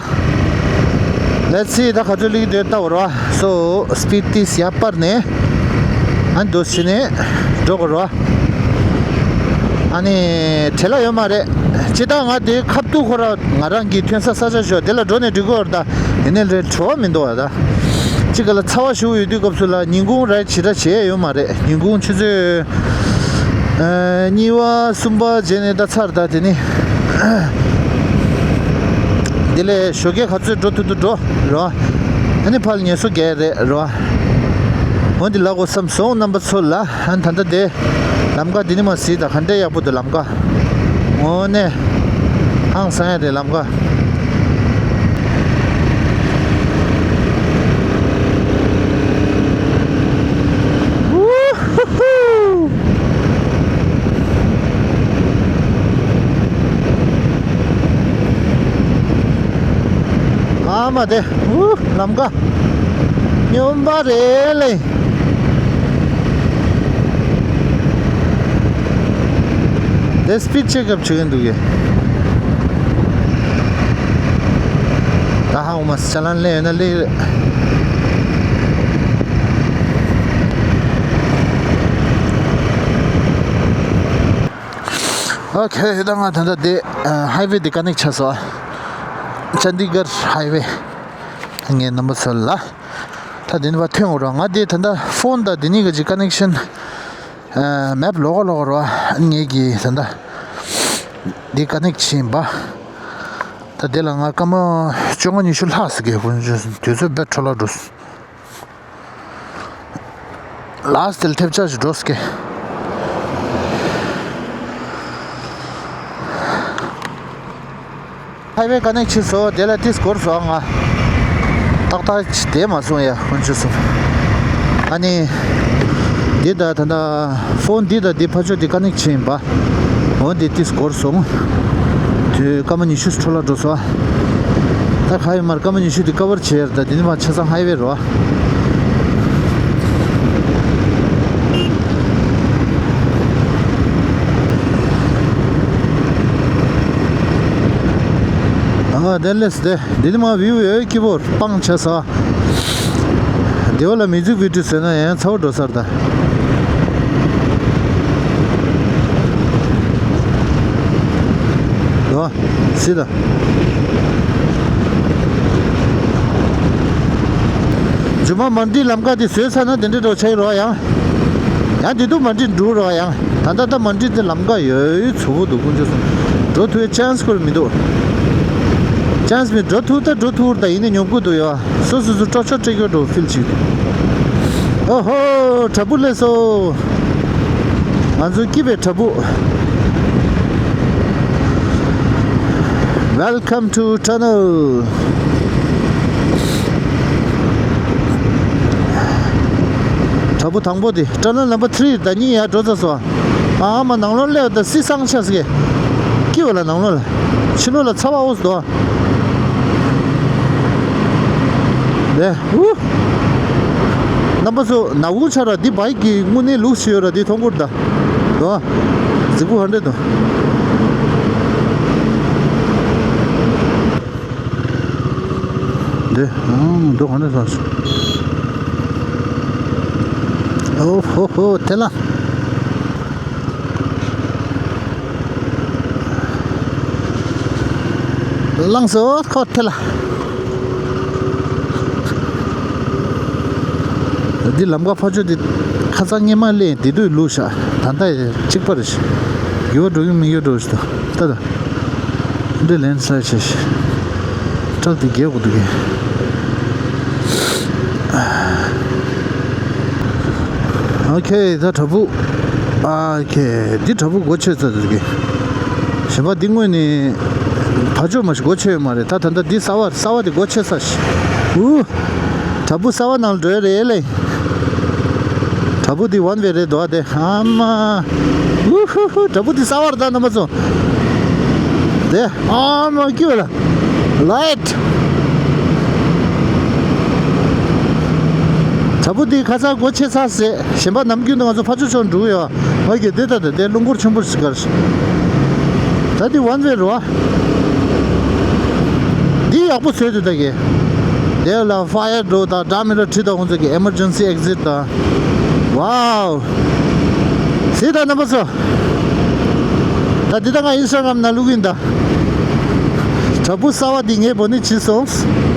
Let's see ད་ག་ཚོད་སླེབས་ཀྱི་འདུག་ལྟ་འོང་རོ། So speed ཏིས་ཡར་སྤར་ནས། ཨ་ནི་འདུག་སེ་ནས་འགྲོ་དགོས་རོ། ཨ་ནི་བྲེལ་བ་ཡོད་མ་རེད། སྤྱིར་བཏང་ང་དེ་ཁ་ཐུག་ཁོ་ར་ང་རང་གི་ཐོན་ས་ས་ཆ་ཞོག་དེ་ལ་འགྲོ་ནས་འགྲིག་གི་ཡོད་རེད་ད། ཡིན་ནའི་རེད་བྲོ་བ་མི་འདུག་བ་ད། གཅིག་ག་ལ་ཚ་བ་ཞེ་པོ་ཡོད་དུས་སྐབས་སུ་ལ་ཉིན་གུང་རེད་ཇི་འདྲ་བྱས་ཡོད་མ་རེད། ཉིན་གུང་ཆུ་ཚོད་ཨ་གཉིས་པ་གསུམ་པ་བྱས་ནས་ད་ཚར་ད། དེ་ནི་དེ་ལས་ཞོགས་ཀས་ག་ཚོད་འགྲོ་ཐུབ་ཐུབ་འགྲོ་རོ། ཨ་ནི་ཕར་ལ་ངལ་གསོ་རྒྱག་རེད་རོ། འོ་འདི་ལ་གོ་བསམ་སོང་རྣམ་པ་ཚོ་ལ། ཨ་ནི་ད་ལྟ་དེ་ལམ་ཁ་འདི་ནི་མ་གཟིགས་ད། ག་འདྲས་ཡག་པོ་འདུག་ལམ་ཁ། དངོས་གནས་ཧང་སང་ཡ་རེད་ལམ་ཁ། ཨུ་ཧུ་ཧུ། ཨ་མ་དེ། ཨུ། ལམ་ཁ་སྨྱོན་པ་རེད་ལེ། དེ་སི་པིཌ་ཅེག་ཨབ་བྱེད་ཀྱི་འདུག་གས། ད་ཧ་འོ་མ་ཅ་ལན་སླེབས་ཡོད་ན་སླེབས་རེད། ཨོ་ཁེ། ད་ང་ད་ལྟ་དེ་ཧའི་ཝེ་དེ་ཀ་ནེག་ཆགས་སོང་། ཅན་དི་གར་ཧའི་ཝེ། ངས་རྣམ་པ་ཚོ་ལ། ད་དེ་ནི་བ་ཐོན་འོ་ར། ང་དེ་ད་ལྟ་ཕོན་དང་དེ་གཉིས་ཀ་ཅིག་ཀ་ནེག་ཤན། མེབ་ལོག་ག་ལོག་ག་ར། ངས་ཀྱི་ད་ལྟ་འདི་ཀ་ནེག་བྱིན་པ། ད་དེ་ལ་ང་སྐར་མ་བཅོ་ལྔ་ཉི་ཤུ་ལྷག་ཟེར་གི། དུས་ཚོད་དཔེ་འཕྲོ་བརླག་འགྲོ་སོང་། ལཱ་སི་ཊི་དེ་ལ་ཐེབས་ཆག་ཞིག་འགྲོ་སྐད། ཧའི་ཝེ་ཀ་ནེག་ཕྱིན་སོང་། དེ་ལ་ཏིས་འགོར་སོང་ང་། ཏག་ཏག་ཅིག་བསྡད་མ་སོང་ཡ། དཀོན་མཆོག་གསུམ། ཨ་ནི། འདི་ད་ད་ད་ཕོན་འདི་ད་འདི་ཕ་ཕྱོགས་འདི་ཀ་ནེག་ཕྱིན་ཡིན་པ། འོ་འདི་ཏིས་འགོར་སོང་། དུས་སྐར་མ་ཉི་ཤུ་འཕྲོ་བརླག་འགྲོ་སོང་ཨ། ད་ག་ཡོད་མར་སྐར་མ་ཉི་ཤུ་དེ་ཀ་བར་བྱས་ཡར། ད་དེ་ནི་མ་ཆ་ཚང་ཧའི་ཝེ་རོ། ཨ་དེ་ལེས་དེ་དེ་ནི་མ་བིའུ་ཡོད་སྐྱིད་པོ་སྤང་བྱས་སོང་། དེ་བ་ལ་མི་ཛུག་བི་ཌི་ཡོ་བཟོས་ན་ཡང་ཚ་བོ་འགྲོ་སར་ད། ལོ། སི་ད། ཇུ་མ་མན་ཌི་ལམ་ཁ་དེ་བཟོས་ཚར་ན་དེ་འདྲ་འགྲོ་ཆ་ཡི་རོ་ཡང་། ཡང་དེ་དུ་མན་ཌི་འགྲོ་རོ་ཡང་། ད་ལྟ་ད་མན་ཌི་དེ་ལམ་ཁ་ཡོད་ཚུ་བོ་འདུག་དཀོན་མཆོག་གསུམ། འགྲོ་ཐུབ་ཡ་ཅན་སི་ཁོར་མི་འདུག་ཅན་སི་མི་འགྲོ་ཐུབ་ད་འགྲོ་ཐུབ་ད་ཡིན་ནའི་ཉོབ་གུ་འདུག་ཡ། སོ་སོ་སོ་སྤྲོ་ཆོག་སྤྲད་རྒྱུ་འགྲོ་ཕིལ་ཅིག་ཨོ་ཧོ། བྲག་ཕུག་སླེབས་སོང་། ང་ཚོ་སྐྱིད་པའི་བྲག་ཕུག Welcome to tunnel. བྲག་ཕུག་དང་པོ་དེ་ཊ་ནལ་ནམ་བར་ཐི་རི་ད་གཉིས་ཡར་འགྲོ་ཚར་སོང་། ཨ་མ་ནང་ལོགས་སླེབས་ད་སི་སང་ཆ་ཟེར་གི། སྐྱིད་པ་ལ་ནང་ལོགས་ལ། ཕྱི་ལོགས་ལ་ཚ་བ་འོ་སྡོ། ལེ། ཧུ། རྣམ་པ་ཚོ་ནག་ཁུང་ཆགས་ར་འདི་བའིག་གི་དངོས་གནས་ལུགས་ཤིག་ཡོད་ར་འདི་མཐོང་གི་རེད་ད། དོ། རྫིག་པོ་ཧ་འདྲེ་དོ། འདི། ཨང་། འདི་ཧ་འདྲེ་ས་སོ། ཨོ་ཧོ་ཧོ་དེ་ལ། ལངས་སོ་ཁོ་ཐེ་ལ། འདི་ལམ་ཁ་ཕར་ཕྱོགས་འདི་ཁ་སང་སྔས་མ་སླེབས་དེ་དུས་ལུག་ཤག་ད་ལྟ་གཅིག་པ་རེད་ཤག་འགྱུར་བ་འགྲོ་གི་མི་འགྱུར་འགྲོ་ཞིག་ད་ད་འདི་ལེན་སི་ལའེ་ཌི་བྱས་ཤག་ཊག་འདི་རྒྱག་དགོས་འདུག་གས། ཨོ་ཁེ། ད་བྲག་ཕུག་ཨ་ཁེ། འདི་བྲག་ཕུག་སྒོ་ཕྱེ་ཚར་འདུག་གས། གཞན་པ་འདི་དངོས་ནས་ཕར་ཕྱོགས་མ་ཞིག་སྒོ་ཕྱེ་ཡོད་མ་རེད། ད་ད་ལྟ་འདི་གསར་པ་གསར་པ་དེ་སྒོ་ཕྱེ་ཚར་ཤག་འུ། བྲག་ཕུག་གསར་པ་ནང་ལ་འགྲོ་ཡ་རེད་ལེ། བྲག་ཕུག་འདི་ཝན་ཝེ་རེད་འདུག་ཨ། དེ་ཨ་མ། ཨུ་ཧུ་ཧུ། བྲག་ཕུག་འདི་གསར་པ་རེད་ད་རྣམ་པ་ཚོ། དེ་ཨ་མ་ཀྱུ་ལ། ལའེཊ། བྲག་ཕུག་འདི་ཁ་སང་སྒོ་ཕྱེ་ཚར་ཟེར། གཞན་པ་ནམ་རྒྱུན་དུ་ང་ཚོ་ཕར་ཕྱོགས་ཕྱོགས་འགྲོ་གི་ཡོད། ཨོ་ཁེ། དེ་ད་དེ་དེ་རླུང་འཁོར་ཆེན་པོ་ཞིག་གར། ད་འདི་ཝན་ཝེ་རེད་བ། འདི་ཡག་པོ་བཟོས་འདུག་ད་གས། དེ་ལ་ཕ་ཡར་ཌོར་དང་འདྲ་མི་འདྲ་བྲིས་དང་ཁོང་ཚོ་གི་ཨེ་མར་ཇེན་སི་ཨེག་ཛིཊ་དང་། ཝའོ། གཟིགས་དང་རྣམ་པ་ཚོ། ད་འདི་ད་ང་ཨིན་སི་ཊ་གྷ་རམ་ནང་བླུག་གིན་ད། བྲག་ཕུག་གསར་པ་འདི་ངས་འབོ་ནི་བྱིན་སོང་།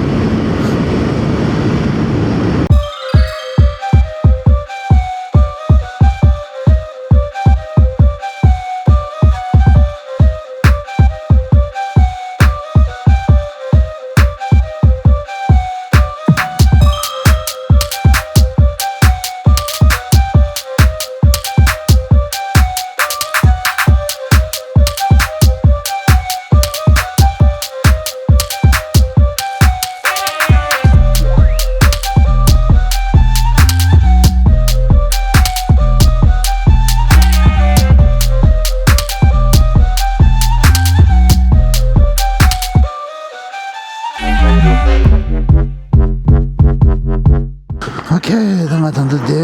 ཨོ་ཁེ། ད་ང་ད་ལྟ་དེ་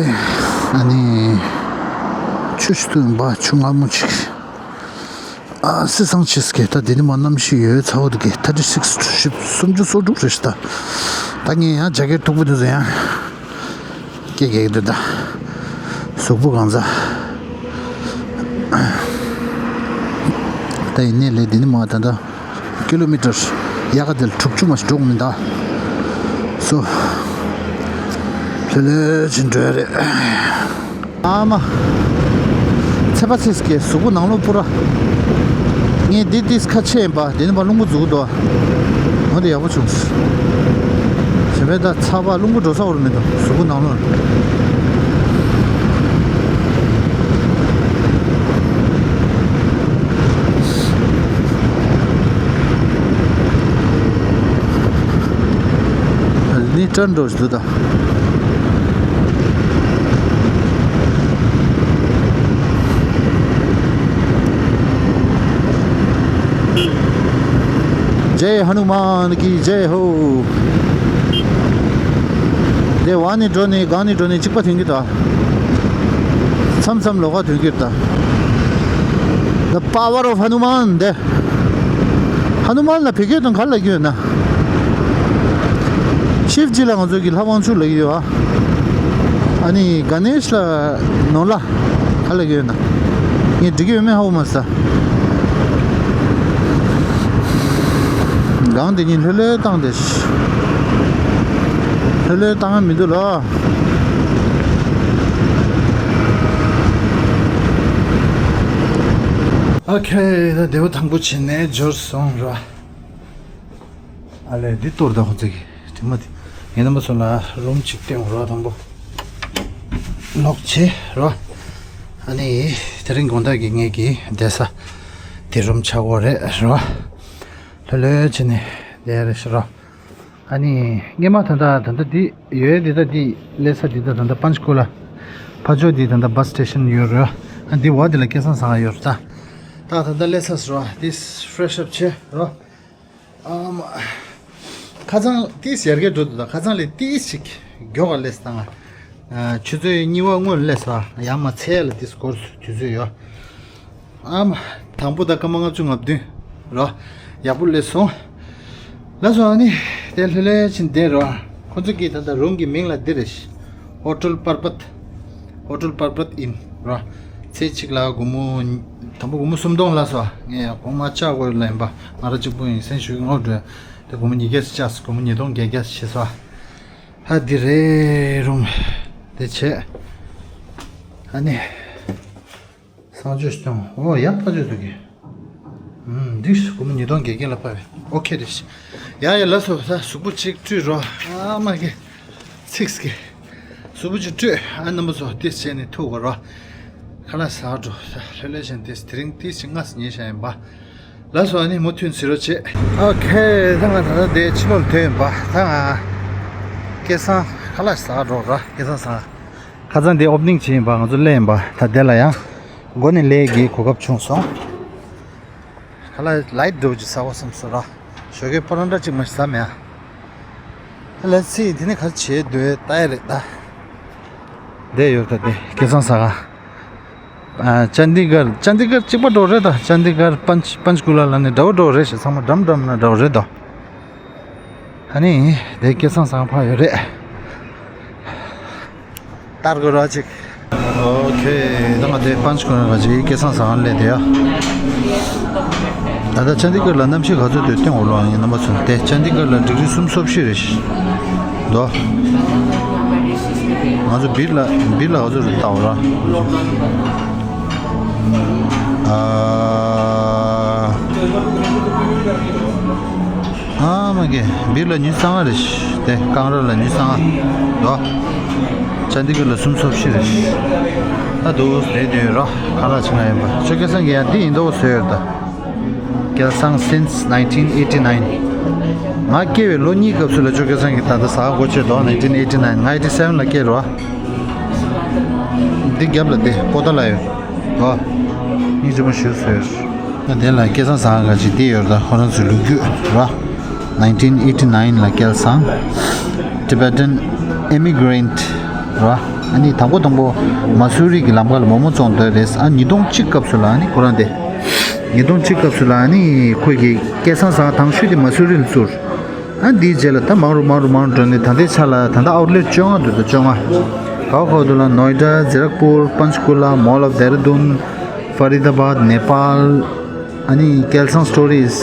ཨ་ནི་ཆུ་ཞིག་ཏུ་ཡིན་པ་ཆུ་མངར་མོ་ཅིག་ཨ་སི་སང་ཆིས་ཀེ། ད་དེ་ནི་མ་གནམ་གཤིས་ཡོད་ཚ་བོ་འདུག་གེ། ཐར་ཊི་སིགས་ཞིབ་སུམ་ཅུ་སོ་དྲུག་རེད་ཤག་ད་ད་ངས་ཡང་ཇེ་ཀེཊ་མཐུག་པོ་འདུག་ཟེར་ཡང་སྐད་རྒྱག་གི་འདུག་ད་གཟུགས་པོ་གང་ཚ། ད་ཡིན་ནའི་ལས་འདི་ནི་མ་ད་ད་ཀི་ལོ་མི་ཊར་ཡག་ག་དེ་ལ་དྲུག་ཅུ་མ་ཞིག་འགྲོ་གི་མིན་ད། སོ། ལྷོད་ལྷོད་ཕྱིན་འགྲོ་ཡ་རེད། ཨ་མ། ཚད་པ་ཚིགས་ཀྱི་གཟུགས་པོ་ནང་ལོགས་སྤུ་ར། ངས་འདི་ཏིས་ཁ་ཕྱེ་ཡིན་པ་དེ་ནི་པ་རླུང་བུ་འཛུགས་འདུག་འོ་དེ་ཡག་པོ་བྱུང་། བྱས་པས་ད་ཚ་བ་རླུང་བུ་འགྲོ་ས་འོར་མི་འདུག་གཟུགས་པོ་ནང་ལོགས། ནི་ཊར་འགྲོ་བཞིན་འདུག་ད། ཇེ་ཧ་ནུ་མན་གྱི་ཇེ་ཧོ། དེ་བ་ནི་འགྲོ་ནི་གང་ནི་འགྲོ་ནི་གཅིག་པ་ཐོན་གྱི་ད། མཚམས་མཚམས་ལོགས་ཀ་ཐོན་གྱི་ད། The power of Hanuman དེ། ཧ་ནུ་མན་ལ་བོད་སྐད་དུ་ག་རེ་ལབ་ཀྱི་ཡོད་ན། ཤིབ་ཇི་ལ་ང་ཚོ་གི་ལྷ་དབང་ཕྱུག་ལབ་ཀྱི་ཡོད་ཨ། ཨ་ནི་ག་ནེཤ་ལ་ནོར་ལྷ་ག་རེ་ལབ་ཀྱི་ཡོད་ན། ངས་འགྲིག་གི་ཡོད་མེད་ཧ་གོ་མ་སོང་། སྒང་དེ་གཉིས་ལྷོད་ལྷོད་བཏང་དེ། ལྷོད་ལྷོད་བཏང་ཡ་མི་འདུག་ལ། ཨོ་ཁེ། ད་དེ་བ་དང་པོ་བྱས་ནས་འབྱོར་སོང་ར། ཨ་ལས་འདི་གཏོར་ད་ཁོ་ཚོ་གི་དྲི་མ་དེ། ངའི་རྣམ་པ་ཚོ་ལ་རུམ་གཅིག་སྟོན་རོགས་དང་པོ། ལོག་བྱེད་རོགས། ཨ་ནི་དེ་རིང་དགོང་དག་གི་ངེད་ཀྱི་བསྡད་ས་དེ་རུམ་ཆགས་པོ་རེད་རོགས། ལྷོད་ལྷོད་བྱས་ནས་བསྡད་རེད་ཤི་རོགས། ཨ་ནི་སྔས་མ་ད་ལྟ་ད་ལྟ་འདི་ཡོད་འདི་ད་འདི་སླེབས་ས་འདི་ད་ད་ལྟ་པན་ཆ་ཀུ་ལ་ཕ་ཇོ་འདི་ད་ལྟ་བྷ་སི་སི་ཊེ་ཤན་ཡོད་རོགས། ཨ་འདི་བ་འདི་ལ་སྐལ་བཟང་ཟ་ག་ཡོད་རོགས་ད། ད་ད་ལྟ་སླེབས་ས་རོགས། འདི་ཕེ་རེ་ཤི་ཨབ་བྱེད་རོགས། ཨམ། ཁ་སང་ཏིས་ཡར་རྒྱས་འགྲོ་འདུག་ད་ཁ་སང་ལས་ཏིས་ཞིག་མགྱོགས་པ་སླེབས་སོང་ང་། ཆུ་ཚོད་གཉིས་པ་སྔོན་སླེབས་སོང་། ཡང་མ་ཚད་ལ་ཏིས་སྐོར་དུས་ཚོད་ཡོད། ཨམ། དང་པོ་ད་སྐར་མ་ལྔ་བཅུ་ང་བདུན་རོ། ཡག་པོ་སླེབས་སོང་། ལགས་སོ། ཨ་ནི་དེ་ལྷོད་ལྷོད་ཕྱིན་བསྡད་རོ། ཁོ་ཚོ་གིས་ད་ལྟ་རུམ་གྱི་མིང་ལ་འདི་རེད། ཧོ་ཊེལ་པར་པད། ཧོ་ཊེལ་པར་པད་ཨིན་རོ། ཚེས་གཅིག་ལ་དགོང་མོ། དང་པོ་དགོང་མོ་སུམ་སྟོང་ལ་སོ། ངས་དགོང་མོ་ལྕགས་དགོས་ལ་ཡིན་པ། ང་རང་གཅིག་པུ་ཡིན་སེམས་ཞུ་གི་ངོ་འགྲོ། དེ་དགོང་མོ་ཉིས་བརྒྱ་ཞིག་བཅག་སོང་། དགོང་མོ་ཉིས་སྟོང་བརྒྱད་བརྒྱ་ཞིག་བྱས་སོང་། ཧ་འདི་རེད་རུམ། དེ་བྱས། ཨ་ནི། གསང་སྤྱོད་གཏོང་། ཨོ་ཡ་ཕ་ཆོས་འདུག་གི། ཨུམ་འདི་སྒོར་མོ་ཉིས་སྟོང་བརྒྱད་བརྒྱ་ལ་ཕབ་པས་ཨོ་ཁེ་རེད། ཡ་ཡ་ལགས་སོ། ད་གཟུགས་པོ་གཅིག་བཀྲུས་རོགས། ཨ་མ་གི། ཚིགས་ཀྱི། གཟུགས་པོ་གཅིག་བཀྲུས། ཨ་རྣམ་པ་ཚོ་ཏིས་བྱས་ནས་ཐུག་གོ་རོགས། ཁ་ལག་ཟ་འགྲོ། ད་ལྷོད་ལྷོད་བྱས་ནས་ཏིས་དེ་རིང་ཏིས་ཅིག་སྔ་ས་ཉལ་བཞག་ཡིན་པ། ལགས་སོ། ཨ་ནི་མུ་མཐུད་བྱེད་རོགས་བྱེད། ཨོ་ཁེ། ད་ང་ད་ལྟ་དེ་ཕྱི་ལོགས་ལ་ཐོན་ཡིན་པ། ད་ང་སྐལ་བཟང་ཁ་ལག་ཟ་འགྲོ་ར། སྐལ་བཟང་ཟ། ཁ་སང་དེ་ཨོ་པ་ནིང་བྱས་ཡིན་པ། ང་ཚོ་སླེབས་ཡིན་པ། ད་དེ་ལ་ཡང་མགོ་ནས་ལས་ཀྱི་གོ་སྐབས་བྱུང་སོང་། ཁ་ལག་ལའིཊ་འདྲ་བོ་ཅིག་ཟ་དགོས་བསམ་སོང་ར། ཞོགས་ཀས་པ་རོན་ཊ་གཅིག་མ་ཟ་མེད་ཨ། ལ་སི་དེ་ནས་ག་རེ་བྱེད་འདོད་ལྟ་ཡ་རེད་ད། བསྡད་ཡོད་ད་དེ་སྐལ་བཟང་ཟ་ག་ཨ། ཅན་དི་གར། ཅན་དི་གར་གཅིག་པ་འགྲོ་རེད་ད། ཅན་དི་གར་པན་ཅ། པན་ཅ་གུ་ལ་ལ་ནི་འདྲ་བོ་འགྲོ་རེད་ཤག་ཚང་མ་འགྲམ་འགྲམ་ན་འདྲ་བོ་རེད་དོ། ཨ་ནི་དེ་སྐལ་བཟང་ཟ་ག་ཕར་ཡོད་རེད། ལྟ་དགོས་ར་ཅིག་ཨོ་ཁེ། ད་ང་དེ་པན་ཅ་གུ་ལ་ག་ཅིག་སྐལ་བཟང་ཟ་ག་སླེབས་དེ་ཡ། ད་ལྟ་ཅན་དི་གར་ལ་གནམ་གཤིས་ག་ཚོད་འདུག་སྟོན་འོ་ལོ་ཡིན་རྣམ་པ་ཚོ། དེ་ཅན་དི་གར་ལ་ཌིག་རི་སུམ་ཅུ་སོ་བཞི་རེད་ཤག་དོ། ང་ཚོ་བིར་ལ། བིར་ལ་ག་ཚོད་རེད་ལྟ་འོ་ར། ཨ། ཨ་མ་གི། བིར་ལ་ཉི་ཤུ་རྩ་ལྔ་རེད་ཤག་དེ་ཀང་ར་ལ་ཉི་ཤུ་རྩ་ལྔ་དོ། ཅན་དི་གར་ལ་སུམ་ཅུ་སོ་བཞི་རེད་ཤག་ད་དུ་རེད་དུ་ར། ཁ་ལག་ཅིག་ང་ཡིན་པ། ཅོ་སྐལ་བཟང་གི་ཡང་འདི་ཡིན་མདོག་བཟོས་ཡོད་ད། སྐལ་བཟང་since nineteen eighty-nine། ང་སྐྱེས་པའི་ལོ་གཉིས་སྐབས་སུ་ལ་ཅོ་སྐལ་བཟང་གི་ད་ལྟ་ཟ་ག་སྒོ་ཕྱེ་དོ། nineteen eighty-nine། ང་eighty-seven་ལ་སྐྱེས་རོ། འདི་རྒྱབ་ལ་འདི་པོ་ཏཱ་ལ་ཡོད་རོ། སྙིང་རྗེ་མོ་ཞུ་ཟེར། ད་དེ་ལ་སྐལ་བཟང་ཟ་ག་ག་ཅིག་འདི་ཡོད་ད། ཁོ་རང་ཚོའི་ལོ་རྒྱུས་རོ། nineteen eighty-nine་ལ་སྐལ་བཟང་། Tibetan immigrant་རོ། ཨ་ནི་དང་པོ་དང་པོ་མ་སུ་རི་གི་ལམ་ཁ་ལ་མོག་མོག་བཙོང་འདོད་རེད། ཨ། ཉིས་སྟོང་གཅིག་སྐབས་སུ་ལ་ཨ་ནི་ཁོ་རང་དེ། ཉིས་སྟོང་གཅིག་སྐབས་སུ་ལ་ཨ་ནི་ཁོ་གི་སྐལ་བཟང་ཟ་ག་དང་ཤོས་དེ་མ་སུ་རི་ལ་བཙུགས། ཨ། འདིའི་རྗེས་ལ་ད་མང་རུ་མང་རུ་མང་རུ་འགྲོ་ནས་ད་ལྟའི་ཆ་ལ་ད་ལྟ་ཨའུ་ཊི་ལེཊ་བཅོ་ལྔ་འདུག་ད་བཅོ་ལྔ། ག་བ་ག་བ་འདུག་ལ། ནོའི་ཌ། ཛི་རག་པུར། པན་ཅ་ཀུ་ལ། Mall of Dehradun། ཕ་རི་ད་བཱད། ནེ་པཱལ། ཨ་ནི་སྐལ་བཟང་stories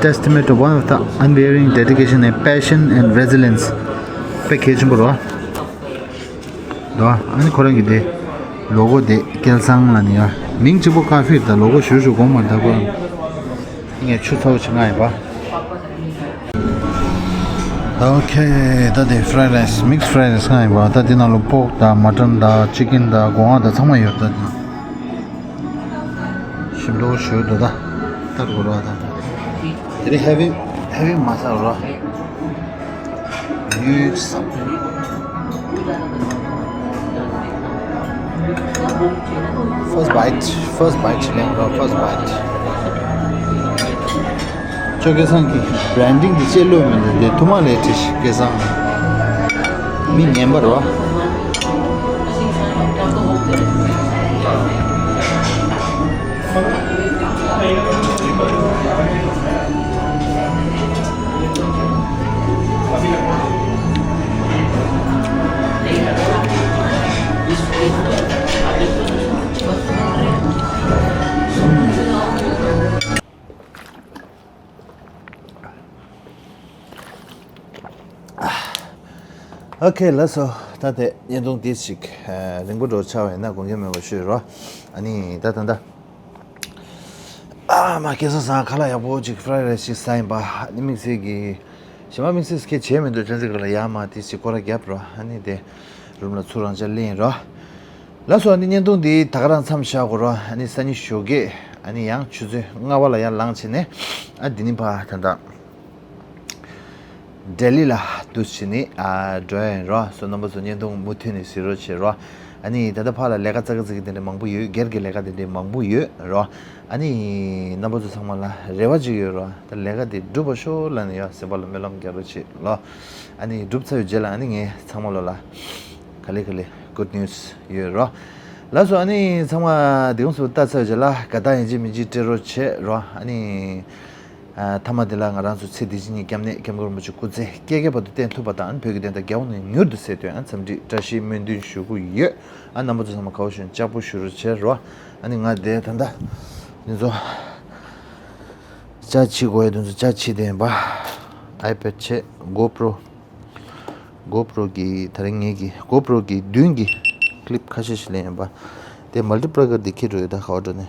testament of one of the unwavering dedication and passion and resilience། དཔེ་གལ་ཆེན་པོ་རེད་བ། འདུག་བ། ཨ་ནི་ཁོ་རང་གི་དེ་ལོ་གོ་དེ་སྐལ་བཟང་ལ་ནི་ཡ། མིང་གཅིག་པོ་ཀ་ཕིར་ད་ལོ་གོ་ཞུ་ཞུ་དགོངས་མ་ད་ཁོ་རང་། ངས་ཆུ་ཚ་བོ་ཞིག་མངགས་ཡིན་པ། ཨོ་ཁེ། ད་དེ་fried rice, mixed fried rice་མངགས་ཡིན་པ། ད་དེ་ནང་ལ་པོག་དང་མ་ཊན་དང་ཅི་ཀིན་དང་སྒོ་ང་དང་ཚང་མ་ཡོད་ད་དེ་ནང་། ཞིམ་པོ་ཞུ་འདུག་ད། ལྟ་དགོས་རོགས་ད། དེ་རིང་heavy, heavy་མ་ཟ་རོགས། ཡུད་ཙམ། First bite, first bite་ལེན་རོགས། First bite། ཅོ་སྐལ་བཟང་གི་branding་གི་ཅེས་ལོས་མི་འདུག་དེ་ཐུ་མ་ལས་ཁྲིད་སྐལ་བཟང་། མི་ངན་པ་རེད་བ། ཨོ་ཁེ་ལགས་སོ། ད་དེ་བརྙན་ཐུང་དེ་ཞིག་རིང་པོ་འགྲོ་ཆགས་པ་ཡིན་ན་དགོངས་འགལ་མེད་པ་ཞུ་རོགས། ཨ་ནི་ད་ད་ད། ཨ་མ་སྐལ་བཟང་ཟ་ཁ་ལག་ཡག་པོ་ཅིག་fried rice་ཅིག་ཟ་ཡིན་པ། ཨ་ནི་དམིགས་བསལ་གྱི་གཞན་པ་དམིགས་བསལ་སྐད་བྱས་མི་འདུག་ཅན་ཅིག་ལ་ཡར་མར་དེ་ཞིག་སྐོར་ར་བརྒྱབ་རོགས། ཨ་ནི་དེ་རུམ་ལ་ཚུར་རང་འཇགས་ལེན་རོགས། ལགས་སོ། ཨ་ནི་བརྙན་ཐུང་འདི་ད་ག་རང་མཚམས་བཞག་དགོས་རོགས། ཨ་ནི་སང་ཉིན་ཞོགས་ཀས་ཨ་ནི་ཡང་ཆུ་ཚོད་ལྔ་པ་ལ་ཡར་ལངས་བྱས་ནས་ཨ་འདི་ནི་ཕར་ད་ལྟ་ལྡི་ལི་ལ་འདུག་བྱས་ནས་ཨ་འགྲོ་ཡ་ཡིན་རོགས། སོ་རྣམ་པ་ཚོ་བརྙན་ཐུང་མུ་མཐུད་ནས་གཟིགས་རོགས་བྱེད་རོགས། ཨ་ནི་ད་ལྟ་ཕར་ལ་ལས་ཀ་ཙག་གི་ཙིག་གི་དེ་འདྲ་མང་པོ་ཡོད། སྒེར་གྱི་ལས་ཀ་དེ་འདྲ་མང་པོ་ཡོད་རོགས། ཨ་ནི་རྣམ་པ་ཚོ་ཚང་མ་ལ་རེ་བ་ཅིག་ཡོད་རོགས། ད་ལས་ཀ་དེ་འགྲུབ་པ་ཤོག་ལབ་ནས་ཡ་སེམས་པ་ལ་སྨོན་ལམ་རྒྱག་རོགས་བྱེད་ལོ། ཨ་ནི་འགྲུབ་ཚར་བའི་རྗེས་ལ་ཨ་ནི་ངས་ཚང་མ་ལོ་ལ་ག་ལེ་ག་ལེ་good news་ཡོད་རོགས། ལགས་སོ། ཨ་ནི་ཚང་མ་འདི་གོང་སུ་ལྟ་ཚར་བའི་རྗེས་ལ་དགའ་རྟགས་ཡིན་གཅིག་མིན་གཅིག་སྤྲད་རོགས་བྱེད་རོགས། ཨ་ནི་ཨ་མཐའ་མ་དེ་ལ་ང་རང་ཚོ་ཚེ་འདི་ཕྱི་གཉིས་སྐྱབས་གནས་སྐྱབས་མགོན་རིན་པོ་ཆེ་སྐུ་ཚེ་བསྐལ་བརྒྱའི་བར་དུ་བརྟན་ཐུབ་པ་དང་། བོད་ཀྱི་བདེན་མཐའ་རྒྱལ་བ་ནས་མྱུར་དུ་གསལ་དོན་ཨ་འཚམས་འདྲི་བཀྲ་ཤིས་སྨོན་འདུན་ཞུ་གི་ཡོད། ཨ་རྣམ་པ་ཚོ་ཚང་མ་དགའ་བོ་བྱུང་ལྕགས་པོ་ཞུ་རོགས་བྱེད་རོགས། ཨ་ནི་ང་དེ་ད་ལྟ་འདི་ཚོ་ཅ་ཆི་དགོས་ཡ་འདི་ཚོ་ཅ་ཆི་དེ་ཡིན་པ། iPad་བྱས། GoPro། GoPro གི་ད་རིང་ངེད་ཀྱི་GoPro གི་མདུན་གྱི་clip ཁ་ཤས་ཤིག་ལེན་ཡིན་པ། དེ་multiplayer འདི་འཁྱེར་འགྲོ་ཡོད་ད་ག་བ་འགྲོ་ནས།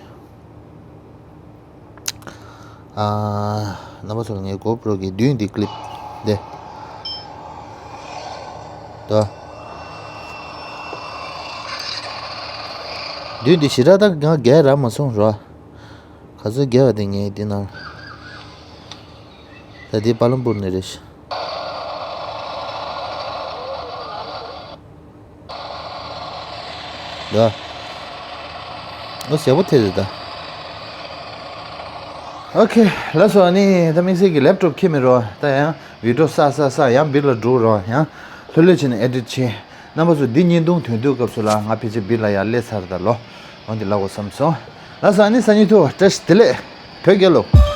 ཨ། རྣམ་པ་ཚོ་ལ་ངའི་GoPro གི་མདུན་འདི་clip འདི། ད། མདུན་འདི་ཞེ་དྲག་ད་ང་རྒྱག་རག་མ་སོང་རོ། ག་ཚོད་རྒྱག་པ་དེ་ངས་འདི་ནང་། ད་འདི་པ་ལམ་པུར་ནས་རེད་ཤག་ད། ཨོ་ཞེ་པོ་ཐེ་རེད་ད། ཨོ་ཁེ། ལགས་སོ། ཨ་ནི་ད་དམིགས་བསལ་གྱི་laptop འཁྱེར་མེད་རོ། ད་ཡང་video བསགས་བསགས་བསགས་ཡང་བིར་ལ་འགྲོ་རོ། ཡང་ལྷོད་ལྷོད་བྱས་ནས་edit བྱེད། རྣམ་པ་ཚོ་འདི་བརྙན་ཐུང་ཐོན་དུས་སྐབས་སུ་ལ་ང་ཕལ་ཆེར་བིར་ལ་ཡར་སླེབས་ཚར་ད་ལོ། འོན་ཏེ་ལབ་དགོས་བསམ་སོང་། ལགས་སོ། ཨ་ནི་སང་ཉིན་ཐུག་བཀྲ་ཤིས་བདེ་ལེགས། བོད་རྒྱལ་ལོ།